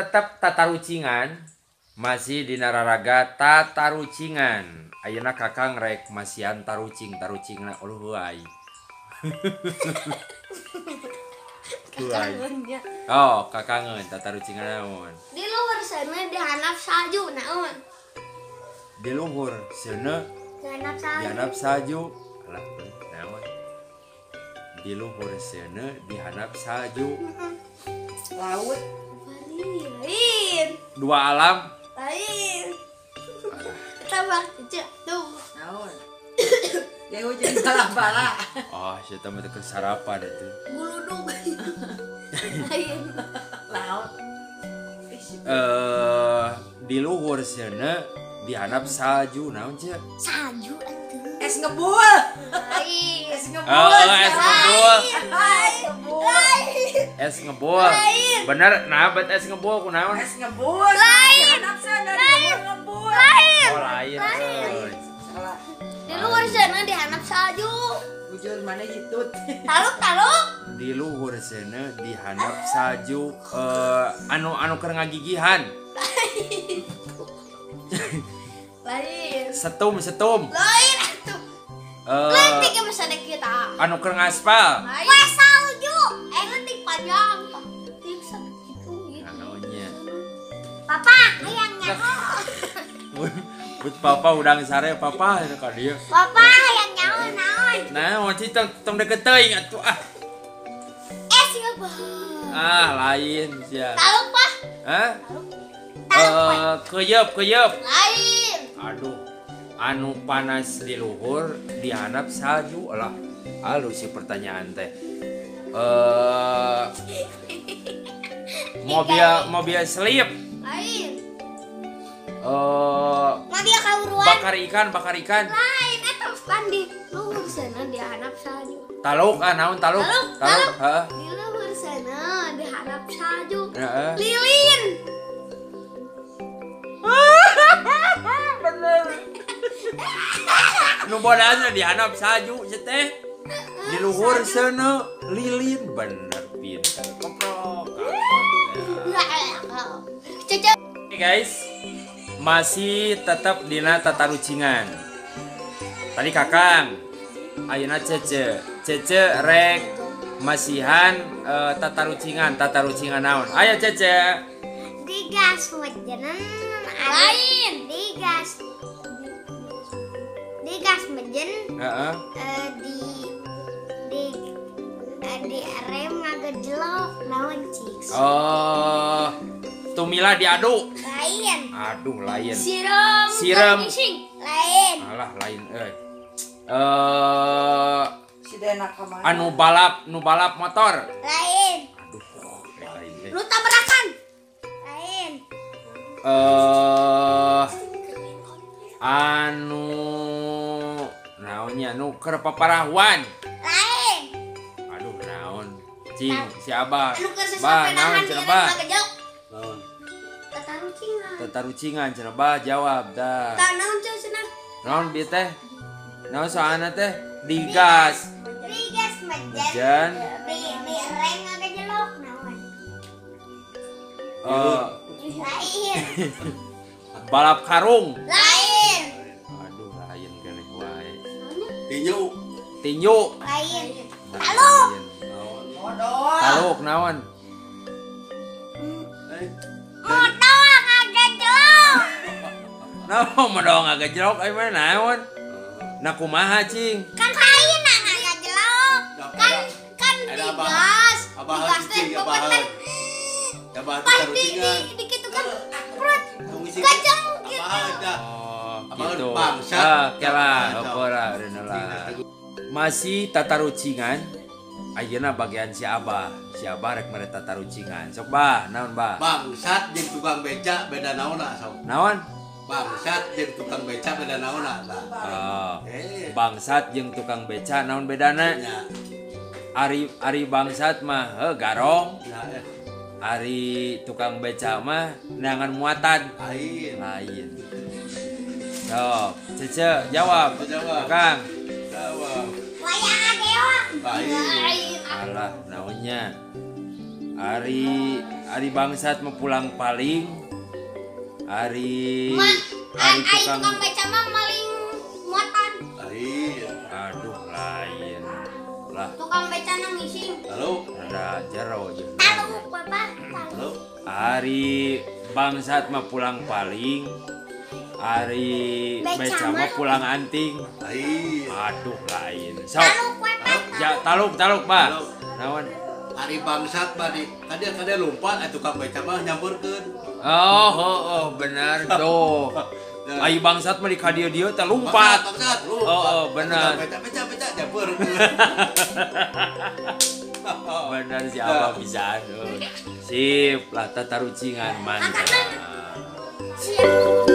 Tetep tatarucingan, masih dina raraga tatarucingan. Ayeuna Kakang rek masihan tarucing, tarucingna uluh ai. Kakangeunnya. Oh, kakangeun tatarucingan naon? Di luhur seuneu dihandap salju naon? Di luhur seuneu dihandap salju. Dihandap salju. Alah, naon? Di luhur seuneu dihandap salju. Laut. Lain. Dua alam. Lain. Tambah tuh. Naon? Ya hujan salah bala. Oh, saya tambah ke sarapan itu. Guludug. Lain. Laut. Di luhur seuneu dihandap salju naon ceu? Salju atuh. Es ngebul. Lain. Es ngebul. Oh, es ngebul. Lain. Es ngebul. Bener, nah bet es ngebul kunaon? Es ngebul. Lain. Lain. Ngebul. Lain. Oh, lain. Lain. Salah. Di luhur seuneu dihandap salju. Bujur mana hitut. Taluk taluk. Di luhur seuneu dihandap salju anu anu keur ngagigihan. Lain. Setum setum. Lain atuh. Leutik ge masa dek kita. Anu keur ngaspal. Wah salju. Leutik panjang. Leutik sakitu gitu. Naonnya? Papa hayang nyaho. But papa udang sare papa ka dieu. Papa hayang nyaho naon? Naon sih tong tong deket teuing atuh ah. Siapa? Ah, lain sia. Taluk pah. Hah? Taluk. Keyep keyep. Lain. Aduh. Anu panas di luhur dihandap salju lah. Halus si pertanyaan teh. Mobil selip. Lain. Mobil kauruan. Bakar ikan. Lain eta pan di luhur seuneu dihandap salju. Taluk ah naon taluk? Taluk. Heeh. Di luhur seuneu dihandap salju. Heeh. Lilin. Bener. Nu bodana dihandap salju sia teh. Di luhur seuneu lilin bener pinter. Koprok. Cece. Oke guys, masih tetap dina tatarucingan. Tadi Kakang, ayeuna Cece. Cece rek masihan tatarucingan naon? Ayo Cece. Digas mejenan lain. Digas mejen. Heeh. Di rem ngagejelok naon cik. Oh, tumila diaduk. Lain. Aduh, lain. Siram. Lain. Alah, lain euy. Anu balap, nu balap motor. Lain. Aduh, lain. Nu tabrakan. Lain. Anu naonnya nu keur paparahuan. Lain. Aduh, naon? Cing, si Abah. Anu keur Bah, naon sesapedahan cenah bah? Naon? Tatarucingan. Tatarucingan cenah bah jawab dah. Tah naon cenah? Naon bieu teh? Naon soalna teh? Digas. Digas Mejen. Di rem ngagejelok naon? Lain. Balap karung. Lain. Aduh, lain keneh wae. Tinju. Tinju. Lain. Taluk. Modal. Taluk naon? Modal ngagejelok. Naon modal ngagejelok aya mah naon? Nah kumaha cing? Kan lain ngagejelok. Kan digas. Digas teh bebener. Pas di gitu kan perut kacang gitu. Oh, gitu. Ah, kela, opora, reuneulah. Masih tatarucingan. Ayeuna bagian si Abah. Si Abah rek mere tatarucingan. Sok bah, naon bah? Bangsat jeung tukang beca beda naonna sok. Naon? Bangsat jeung tukang beca beda naonna tah. Oh. Bangsat jeung tukang beca naon bedana? Ari ari bangsat mah heuh garong. Ari tukang beca mah neangan muatan. Lain. Lain. Sok, Cece jawab. Jawab. Kang. Jawab. Wayang agewa. Lain. Alah, naonnya? Ari Ari bangsat mah pulang paling. Ari Ari tukang beca mah maling muatan. Ari. Aduh lain. Lah. Tukang beca nang ngising. Halo. Rada jero jeung. Taluk Bapak, taluk. Ari bangsat mah pulang paling. Ari beca mah pulang anting. Lain. Aduh lain. Sok. Taluk Bapak. Ja, taluk Pak. Naon? Ari bangsat mah di kade lompat tukang beca mah nyamperkeun. Oh, benar tuh. Ari bangsat mah di ka dieu-dieu teh lompat. Bangsat, lompat. Oh, benar. Beca nyamperkeun. Benar si Abah bisa. Sip, lah tatarucingan mantap. Siap.